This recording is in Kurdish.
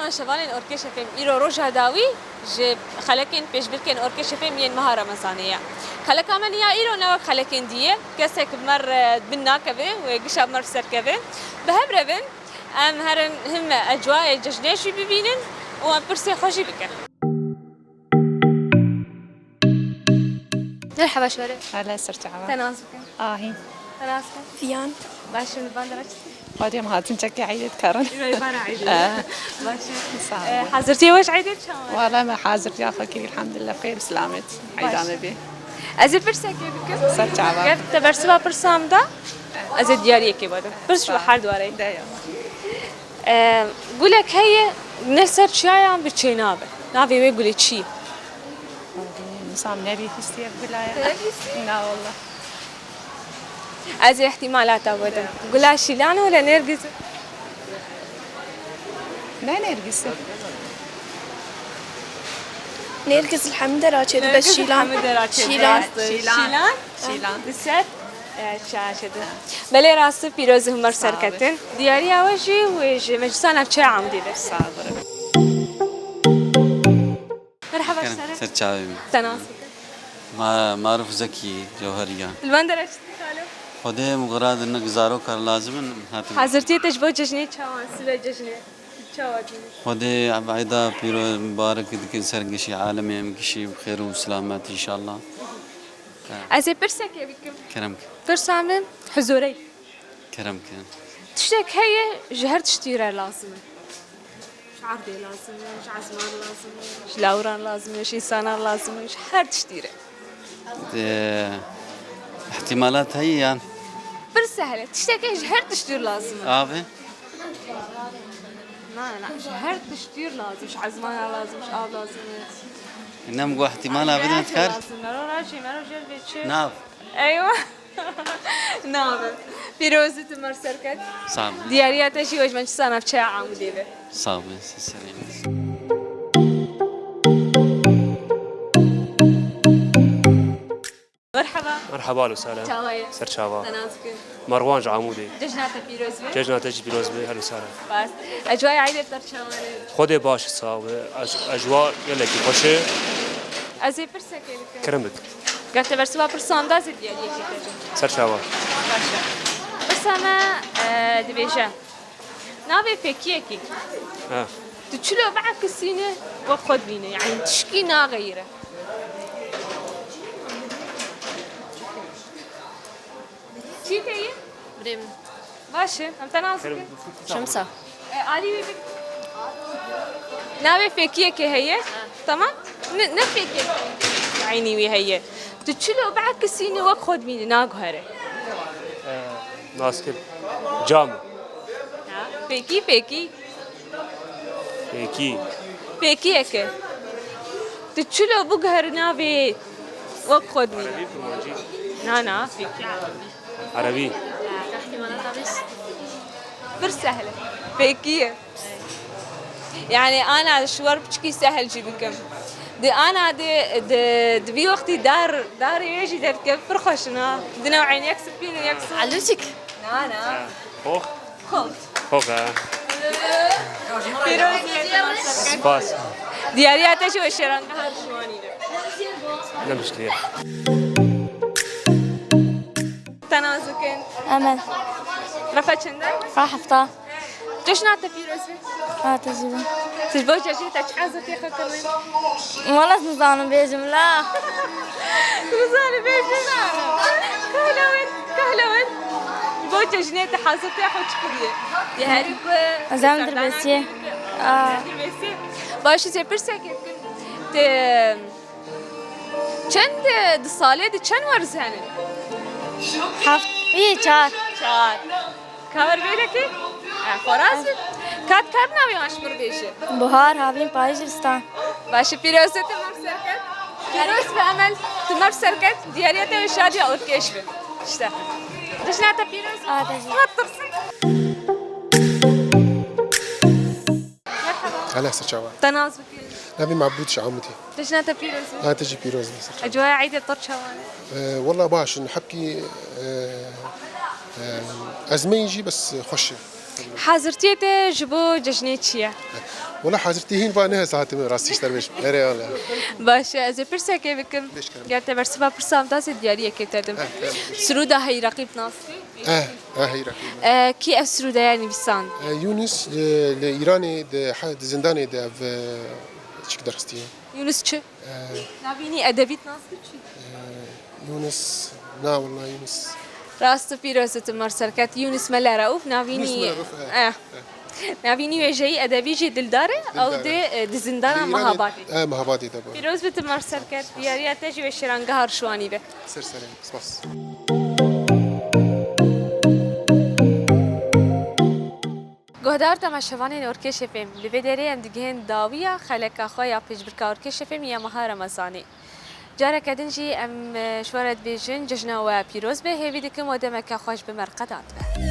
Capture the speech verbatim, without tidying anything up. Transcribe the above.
Şevanên Orkê Şefêm, îro roja dawî ji xelekên pêşbirkên Orkê Şefêm yên meha Remezanê ye. Xeleka me ya îro ne wek xelekên dî ye. Kesek bi me re bin nakeve û gişa bi me re ser keve. Bi hev re bin, em herin him ecwayê cejnê jî bibînin û em pirsê xwe jî bikin. Merhaba şorê. Hele ser çava. Te nas bikin. Ahîn. Te nas bikin. Fiyan. Baş in, li van dera çi? Xwedê em hatin çekê eydê dikarin. Îro bana eydê. Eh. Baş in. Sağ ol. Eh, hazirtiye weş eydê çawa? Wala me hazirtiya xwe kir, elhamdülillah, xeyr, selamet. Eyda me bê. Ez ê pirsekê bikim. Ser çava. Ger te bersiva pirsa min da, ez ê diyariyekê bidim. Pirs ji her dwareyê. De ya. Ee, gulek heye, ne ser çiyayan bi çênabe. Navê wê gulê çi ye? Nisam nebîhîstiye gulaya. Nebîhîstiye? Na wallah. Ez ê ihtimalata bidim. Gula şîlan wala nêrgiz? Ne nêrgiz? Nêrgiz li hemî dera çêdibe. Nêrgiz li şîlan. Hemî dera çêdibe. Şîlan. Rast e. Şîlan. Şîlan. Şîlan. Li ser, e, çaşe de. Belê rast e, pîroz û hûn bi me re ser ketin. Diyariya we jî û ji Meclisa Navçeya Amûdê be. Sağ ol. Merhaba, Kerem, ser. Ser çavê min. Te nas bikin. Ma-, Maruf Zekî, Cewheriya. Li van dera çi dikî xalo? Xwedê em xira din, zarok kar lazim in, hatin. Hazirtiyê te ji bo cejnê çawan, sibe cejnê? Çawa dî? Xwedê ev eyda pîroz mubarek dikin ser gişî alemê, em gişî bi xêr û selamet înşallah. Ez ê pirsekê bikim. Kerem ke. Pirsa min huzurê. Kerem ke. Tiştek heye ji her tiştî re lazim e. Ji erdê lazim e, ji ezman lazim e, ji lawiran lazim e, ji însanan lazim e, ji her tiştî re. Ee, ihtimalat heye yan. Pir sehl e. Tiştek heye ji her tiştî re lazim e. Avê? Na, na, ji her tiştî re lazim. Ji ezmana lazim, ji av lazim e. Nem got ihtimala bidin kar. Lazim. Mero rajî, mero jêr bê çi? Nav. Eywa. Nabe. Pîrozî tu me re ser ket. Sağ ol. Diyariya te jî wejmençisa navçeya Amûdê be. Sağ ol. Siz selam. Merhaba. Merhaba, alo, selam. Çawa ye? Ser çava. Te nas bikin. Merwan ji Amûdê. Cejna te pîroz be. Cejna te jî pîroz be, alo, selam. Spas. Ecwaya eydê te çawa ye? Xwedê baş, sağ be. Ez, ecwa gelekî xweş e. Ez ê pirsekê bikim. Kerem bik. Ger te bersiva pirsan da, ez ê diyariyekê te jî. Ser çava. Baş e. Pirsa me, e, dibêje. Navê fêkiyekî. Ha. Tu çilo biekisîne, wek xwe dibîne. Yanî tişkî naxeyire. Çi tê ye? Birê min. Baş e. Em te nas bikin. Şemsa. E, alî wî bik. Navê fêkiyekê heye. Ha. Tamam? Ne, ne fêkiyek eynî wî heye. Tu çilo biekisîne, wek xwe dibîne, naguhere. E, nas kir. Cam. Ha, fêkî, fêkî. Fêkî. Fêkiyeke. Tu çilo biguherî navê wek xwe dibîne. Erebî, kurmancî. Na, na, fêkî erebî. Erebî. Pir sehl e. Fêkî ye. Yani ana ji we re piçkî sehl jî bikim. Di ana di, di, di vî wextî dar, darê wê jî derdikeve pir xweş in ha. Di newên yek spîn û yek sor. Elûçik. Na, na. Hox. Hox. Hox, ha. Pîroz be. Spas. Diyariya te jî weş e, rangeha şiwanî de. Ne muşkil e. Te nas bikin. Emel. Refa çend e? Refa hefta. Cejna te pîroz be. Ha, te jî be. Tu ji bo cejnê te çi hazirtiyê xwe kirin? Wala ez nizanim bêjim la. Tu nizanim bêjim. Kahla win, kahla win. Ji bo cejnê te hazirtiya xwe çi kiriye? Yê herî ku Ez em serdana dirbêsiyê. Aa. Dirbêsiyê. Baş e, ez ê pirsekê bikim. Te çend, di salê de çend weriz hene? Heft. Î, çar. Çar. Ka we re bêle kê? E, xweraz bî. Ka dikare navê wan ji min re bêje? Buhar, havîn, payîz, zivistan. Baş e, pîroz e, tu me re ser ket. Pîroz be Emel, tu me re ser ket. Diyariya te wê şadiya orkêş be. İşte. Cejna te pîroz be. Ade jî. Merhaba. Hele ser çava. Te nas bike. Navê Mebûd ji Amûdê. Cejna te pîroz be. Ha, te jî pîroz be, ser çava. Ecwaya eydê te çawa ne? Ee, wela baş in, hepkî, ee, ee, ezmeyî jî bes xweş e. Hazirtiyê te ji bo cejnê çi ye? Wala hazir tê hîn va ne hesa hatime rastî ji te re bêjim. Erê wala. Baş e, ez ê pirsekê bikim. Ger te bersiva pirsa em da, ez ê diyariyekê te dim. Sirûda Hey Reqîb nas kî? Eh, eh, Hey Reqîb. E, kî ev sirûdeya nivîsand? Eh, Yunus, e, li Îranê di he-, di zindanê de ev, e, çik derxistiye. Yunus çi? Eh, Navînî edebî nas kî çi? eh, Yunus, na wala Yunus. Rast û pîroz û tu mar serket Yunus Mele Reûf, navînî Yunus Mele Reûf, eh. eh. Navînî wêjeyî edebî jî Dildar e, ew Dildar e. dê e, di zindana Îranê, Mehabadê. Eh, Mehabadê de bû. Pîroz bi tu mar serket, diyariya te jî wê şêrangeha Rişwanî be. Ser serê, spas. Guhdar temaşevanên Orkê Şefêm, li vê derê em digihên dawiya xeleka xwe ya pêşbirka Orkê Şefêm ya meha Remezanê. Careke din jî em, e, ji we re dibêjin cejna we pîroz be, hêvî dikim we demeke xweş bi me re qedand be.